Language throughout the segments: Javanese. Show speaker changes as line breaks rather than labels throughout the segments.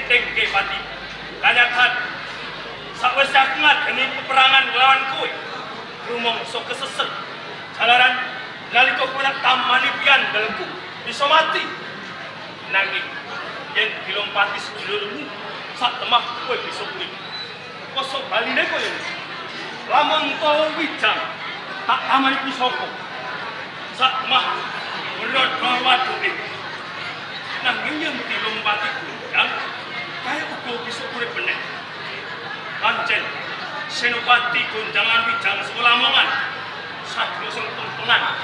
Ngenthengke pati. Kanyatan sakwise aku ngadeni peperangan nglawan kowe, rumangsa kesesel. Jalaran nalika kowe tak tamani piandelku bisa mati. Nanging yen dilompati sedulurmu sak temah kowe bisa urip. Koso baline koyo lamun to wijang tak tamani pusaka sak temah brodol waduke. Nanging yen dilompati gonjang kae uga bisa urip meneh. Pancen Senopati Gonjang lan Wijang saka Lamongan sadya sing tumpengan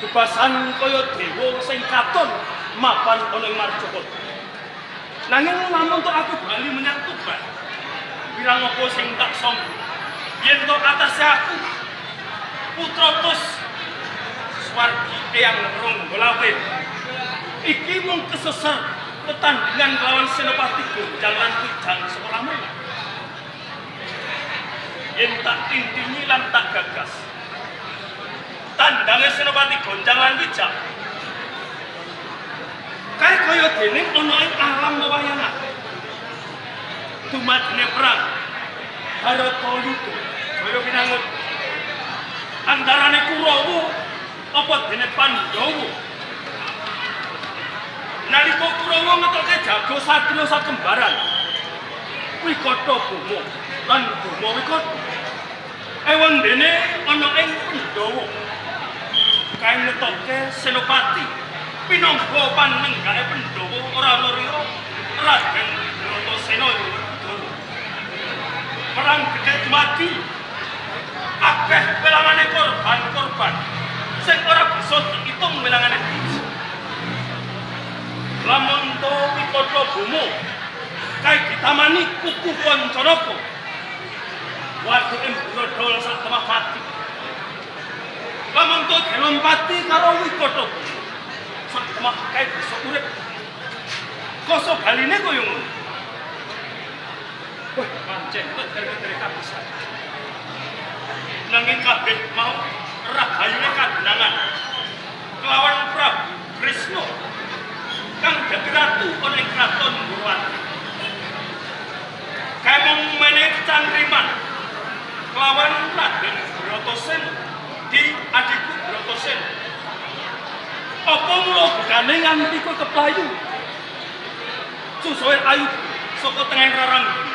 bebasan kaya dewa sing katon mapan ana ing Marjakata. Nanging lamun tok aku bali menyang Tuban, wirang apa sing tak sanggup yen to atase aku putra Tus swargi Eyang Ronggolawe iki mung keseser tetandingan kelawan Senopati Gonjang lan Wijang saka Lamongan. Yen tak tintingi lan tak gagas tandange Senopati Gonjang lan Wijang kae kaya dening ana ing alam wewayangan. Dumadine perang Bharatayuda jaya winangun antarane Kurawa apa dene Pandhawa. Nalika Kurawa ngetoke jago satriya sakembaran Wikata Boma lan Boma Wikata ewandene ana ing Pandhawa kae ngetoke Senopati pinangga panenggake Pandhawa ora ana liya Raden Bratasena Werkudara. Perang gedhe dumadi akeh welangane korban-korban sing ora bisa diitung welangane biji. Lamun to Wikata Boma kae ditamani kuku Pancanaka waduke brodol sak temah mati. Lamun to dilompati karo Wikata Boma sak temah kae bisa urip. Koso baline kaya ngono. Wah, pancen kedere-kedere kapisan. Nanging kabeh mau rahayune kadenangan kelawan Prabu Kresna kang dadi ratu ana ing kraton Ndorowati. Kae mung menehi cangkriman kelawan Raden Bratasena di adikku Bratasena. Apa mula bukane nganti kowe keplayu? Susoe ayu saka tengah rarang.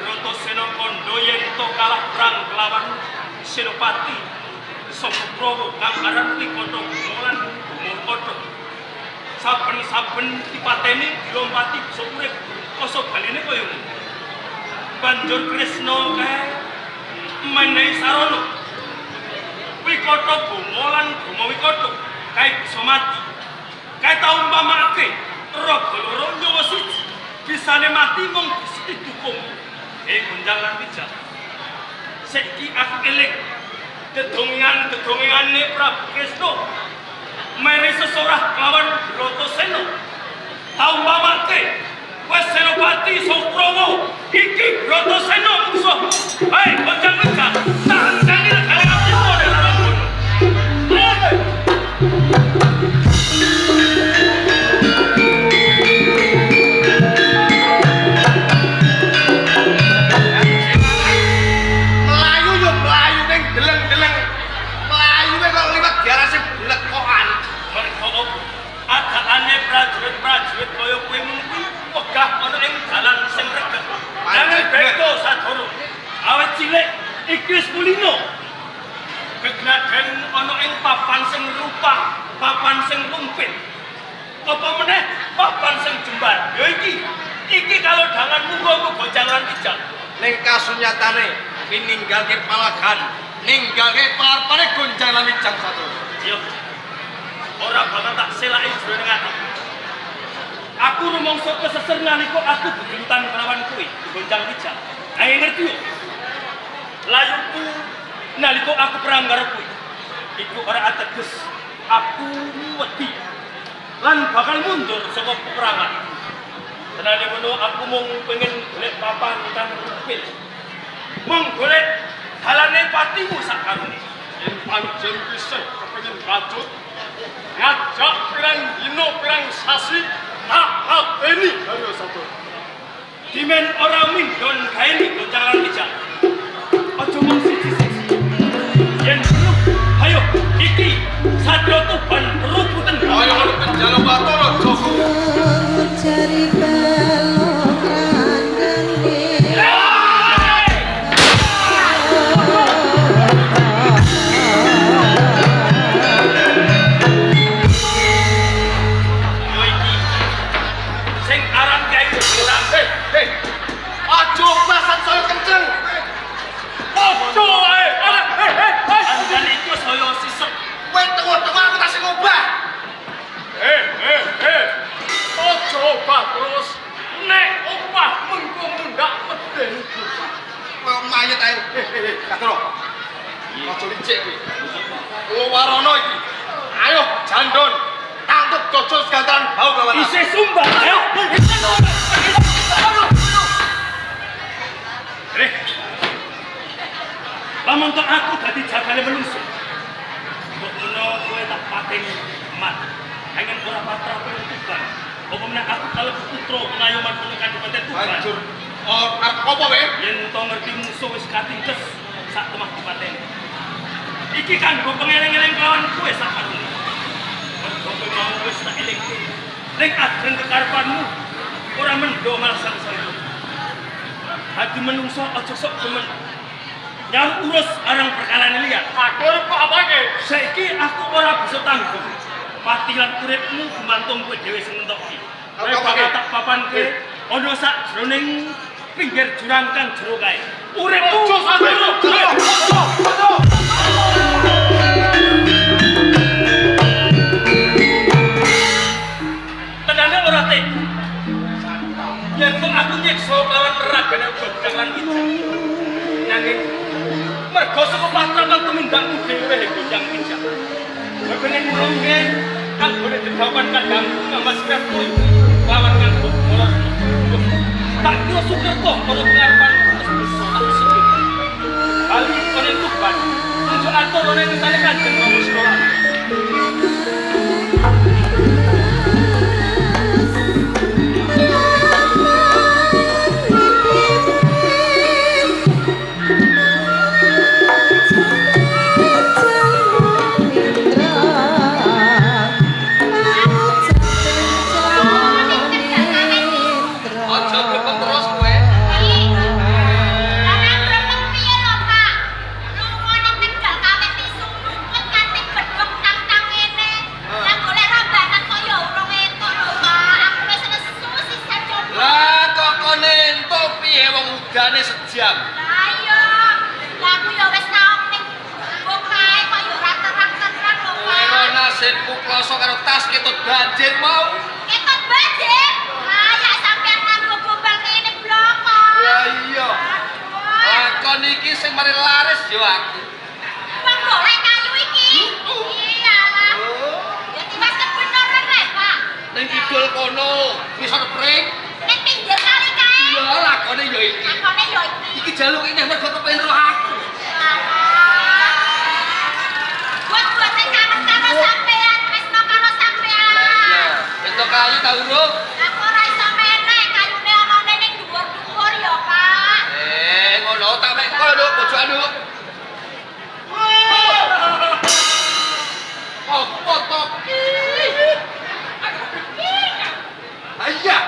Bratasena kandha yen to kalah perang kelawan Senopati saka Prawa kang aran Wikata Boma lan Boma Wikata. Saben-saben dipateni dilompati bisa urip. Koso baline kaya ngono. Banjur Kresna kae menehi sarana. Wikata Boma lan Boma Wikata kae bisa mati. Kae tau umpamake raga loro nyawa siji bisane mati mung bisa didukung. Gonjang lan Wijang. Saiki aku eling dedongengan-dedongengane Prabu Kresna mere sesorah kelawan Bratasena. Tau umpamake kowe Senopati Sukrawa iki Bratasena mungsuhmu. Hei Gonjang Wijang, tak enteni regane Afrika dalam ngono.
Melayu yo melayu ning deleng-deleng. Melayu kok liwat diarase blekokan.
Mergo opo? Adaane prajurit-prajurit kaya kowe ngono kuwi wegah ana ing dalan sing regeg. Nanging beda sadoro. Awit cilik iki wis kulino. Gegladen ana ing papan sing rupa, papan sing rumpit. Apa meneh papan sing jembar. Ya iki. Iki kalodhangan muga-muga Gonjang lan Wijang.
Ning kasunyatane ninggalke palagan, ninggalke parpane Gonjang lan Wijang satu.
Yo. Ora bakal tak selaki jroning ati. Aku rumangsa keseser nalika aku begelutan kelawan kowe, Gonjang Wijang. Ayo ngerti yo. Layuku nalika aku perang karo kowe. Iku ora ateges aku wedi lan bakal mundur saka peperangan. Tenane ngono aku mung pengen golek papan kang rupil. Mung golek dalane patimu sak karone.
Yen pancen isih kepengin bacut ngajak pirang dina pirang sasi tak pateni Haryo Satur.
Dimen ora mindon gaeni gonjang lan wijang. Aja mung siji-siji. Yen perlu, ayo iki Satrio Tuban rubuten.
Ayo ngono penjalo Bathara Joko.
Cari balok randenge.
Yo iki sing aran kae ora
Hei, aja basan saya kenceng.
Ojo wae. Eh. Andan iku saya sisek.
Kowe tengah-tengah aku tak sing ngobah.
Eh. Aja obah terus. Nek obah mengko mundhak medeni bocah.
Kowe mayit ae. Eh, Katro. Aja licik kowe. Warono iki. Ayo jandon. Tangkep dodol segantaran bau kawan.
Isih sumbang. Ayo. Eh. Lamun tok aku dadi jagale menungso. Mbok menawa kowe tak pateni mati. Pengen ora patra kowe Tuban. Apa meneh aku kalebu putra pengayoman penuh Kadipaten Tuban.
Hancur. Oh, arep apa kowe?
Yen to ngerti musuh wis katingkes sak temah dipateni. Iki kanggo pengeleng-eleng kelawan kowe sak karone. Mergo kowe mau wis tak elingke. Ning ageng kekarepanmu ora mendho malah sangsaya. Hati menungso aja sok demen. Nyaru urus arang perkarane liya.
Aku arep kok apake?
Saiki aku ora bisa tanggung. Pati lan uripmu gumantung kowe dhewe sing nentokke.
Aku
Kowe
apake?
bakal tak papanke ana sak jroning pinggir jurang kang jero kae. Uripmu
Ojo sampe. Ojo. Ojo.
Tenane ora tega. Yen kok aku nyiksa kelawan ragane godhang lan wijang. Nanging mergo saka patra kang tumindakmu dhewe godhang wijang. Kowe pengen nulungke kanggone dedapan kandangku ngambas kuwi lawan kanggo mula. Tak kira Sukerto para pengarepan terus bisa tak sikit. Bali ana Tuban, unjuk atur ana ing tane Kanjeng Rama Sekolah.
Aja grepeng terus kowe. Lah kok kon entuk piye wong udane sejam. Kowe nasibku kloso karo tas ketut banjir mau. Lah iya. Lakon iki sing mari laris yo aku.
Wong golek kayu iki. Iyalah.
Oh,
Ya tiwas kebenaran rek, Pak.
ning kidul kono ngisor pring.
Ning pinggir kali kae.
Iya lakone yo iki.
Lakone yo iki.
Iki jaluk ini mergo kepengin roh aku.
Buat-buate kangen karo sampean, tresno karo sampean.
Iya, entuk kayu ta urung?
Aku ora iso menek, kayune anane ning dhuwur-dhuwur ya, Pak.
Eh, ngono tak mek kono nduk pojokan nduk. Apa to ki? Iya.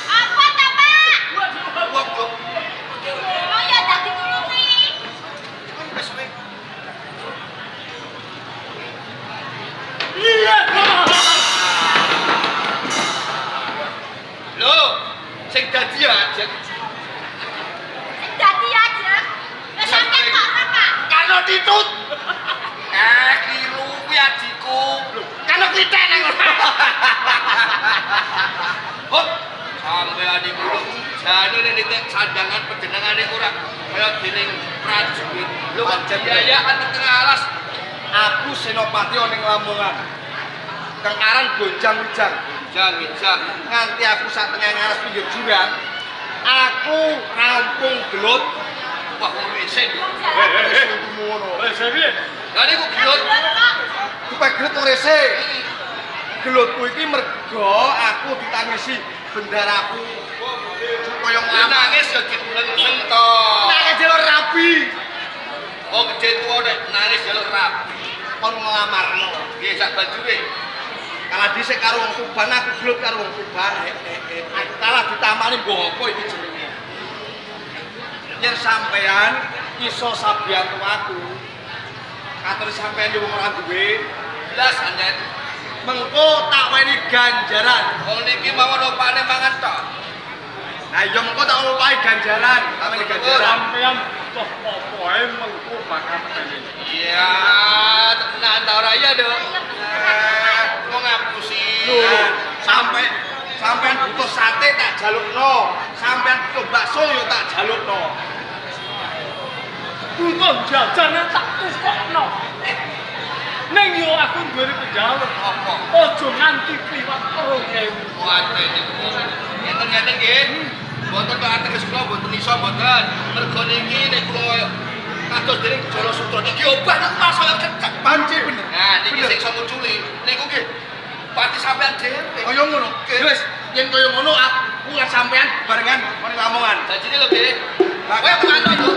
Apa ta, Pak?
Wong kok
Oh ya dadi tulungi.
wis kowe.
Iya.
Lho, sing dadi ya ajeng.
Sing dadi aja. Lah sampean kok ora, Pak?
Kano titut. Eh, kliru kuwi adikku. Lho, kano klithek nang ngono. Hop, sampean iku jane nek nitik sandangan panjenengane ora kaya dening prajurit. Lho kok biayaan teng tengah alas.
Aku Senopati ana ning Lamongan. Kang aran Gonjang Wijang.
Wijang-wijang.
Nganti aku sak tengah ngaras pinggir jurang, aku rampung gelut.
Wah, wong isin.
Wis ngono.
Eh, piye?
Lah niku gelut.
Kuwi gelut kok rese. Gelutku iki mergo aku ditangisi bendaraku
kaya
Lah
nglamar.
nangis ya dipuneng to.
Nangis jaluk rabi.
Oh gede tuwa nek nangis jaluk rabi.
Kon nglamarno.
Nggih sak bajure.
Kalah dhisik karo wong Tuban, aku gelut karo wong Tuban. Aku kalah ditamani mbah apa iki jenenge. Yen sampean iso sabiyantu aku. Katur sampean yo wong ora duwe,
Blas anjen.
Mengko tak weni ganjaran.
Wong niki mawon opane mangan tok.
Nah iya mengko tak opahi ganjaran, tak weni ganjaran.
Sampeyan butuh apa ae mengko bakal tekani.
Iya, tenan ta ora iya, Dok? Wong ngapusi.
Sampai sampean butuh sate tak jalukno, sampean butuh bakso yo tak jalukno.
Butuh jajane tak tukokno. Ning yo aku duwe penjaluk.
Apa?
Aja nganti kliwat 2000.
Kuwate niku. Ngeten-ngeten nggih. Mboten kok ateges kula mboten iso mboten. Mergo niki nek kula kados dening Jala Sutra niki obah nang saya cecek.
Panci bener.
Nah, niki sing iso nguculi niku nggih pati sampean dhewe.
Kaya ngono. Wis, yen kaya ngono aku lan sampean barengan mari Lamongan.
Janjine lho nggih. Kowe manut lho.